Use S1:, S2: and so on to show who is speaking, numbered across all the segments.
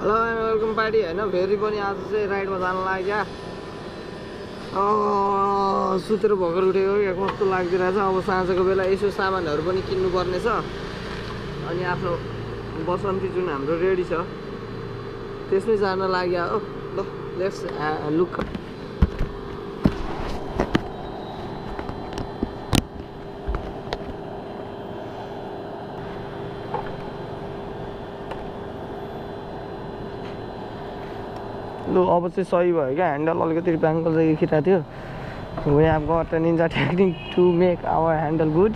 S1: hello welcome party हैन फेरि पनि आज चाहिँ राइडमा जान लाग्यो सुतेर भर्खर उठेको क्या कस्तो लाग्दिरहेछ अब साँझको बेला यसो सामानहरू पनि किन्नु पर्ने छ अनि आफ्नो बसन्ती जुन हाम्रो रेडी छ त्यसमै जान लाग्यो हो ल लेट्स लुक लु अब चाहिँ सही भयो क्या ह्यान्डल अलिकति ब्याङ्कल चाहिँ खिरा थियो we have got a ninja technique to make our handle good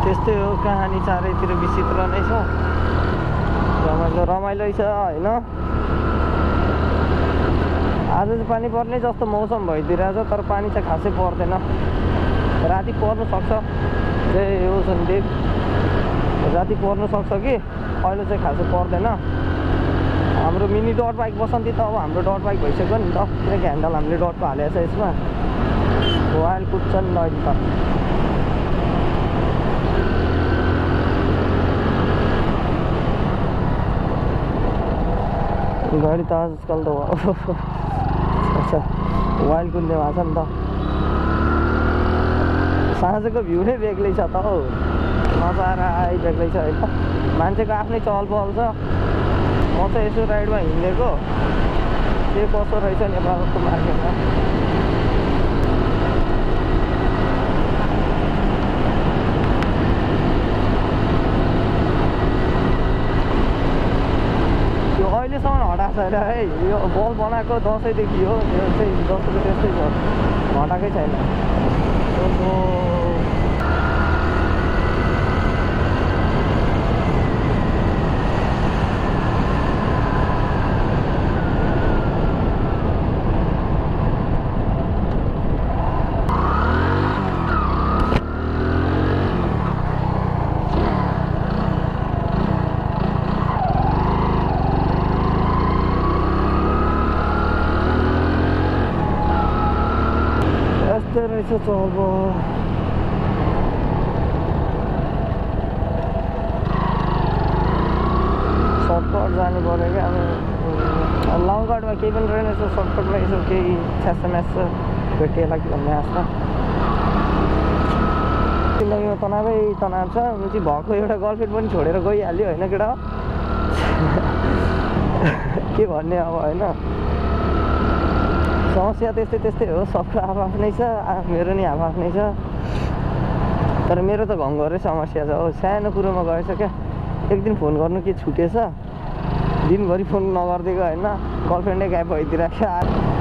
S1: त्यस्तै हो कहानी चारैतिर विचित्र नै छ रमाइलो छ होइन आज चाहिँ पानी पर्ने जस्तो मौसम भइदिरहेछ तर पानी चाहिँ खासै पर्दैन राति पर्नु सक्छ जय हो सन्देव राति पर्नु सक्छ कि अहिले चाहिँ खासै पर्दैन हाम्रो मिनी डट बाइक बसन्ती त अब हाम्रो डट बाइक भइसक्यो नि त किनकि ह्यान्डल हामीले डटको हालेको छ यसमा वाइल कुद्छ नि अहिले त गाडी त आजकल त वाइल्ड कुद्ने भएको छ नि त साँझको भ्यू नै बेग्लै छ त हौ नजारा बेग्लै छ होइन मान्छेको आफ्नै चहल पहल छ म चाहिँ यसो राइडमा हिँडेको के कसो रहेछ नेपालको मार्केटमा अहिलेसम्म हटाएको छैन है यो बल बनाएको दसैँदेखि हो त्यो चाहिँ दसैँको त्यस्तै छ हटाएकै छैन रहेछ अब सर्टकट जानु पऱ्यो क्या अब लङ कटमा केही पनि रहेन यसो सर्टकटमा यसो केही छ्यासम्यास भेटिएला कि भन्ने आशा जिन्दगीमा तनावै तनाव छ म चाहिँ भएको एउटा गर्लफ्रेन्ड पनि छोडेर गइहाल्यो होइन केटा के भन्ने अब होइन समस्या त्यस्तै हो सबको आफ्नै छ मेरो नि आफ्नै छ तर मेरो त घरघरै समस्या छ हो सानो कुरोमा गएछ क्या एक दिन फोन गर्नु के छुटेछ दिनभरि फोन नगरिदिएको होइन गर्लफ्रेन्डै गायब भइदिरहेको छ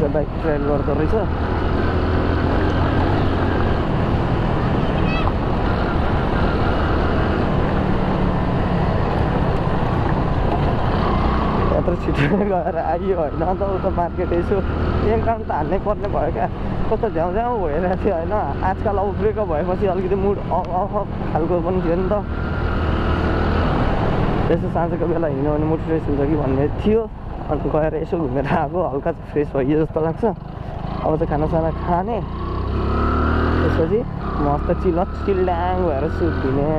S1: बाइक ट्रायल गर्दो रहेछ यत्रो छिटो गएर आइयो होइन त उता मार्केट यसो एक काम त हाल्नै पर्ने भयो क्या कस्तो झ्याउ भइरहेको थियो होइन आजकल अब ब्रेकअप भएपछि अलिकति मुड अफ खालको पनि थियो नि त यसो साँझको बेला हिँड्यो भने मुड फ्रेस हुन्छ कि भन्ने थियो अनि गएर यसो घुमेर आएको हल्का फ्रेस भइयो जस्तो लाग्छ अब चाहिँ खानासाना खाने त्यसपछि मस्त चिल्ड्याङ भएर सुत्ने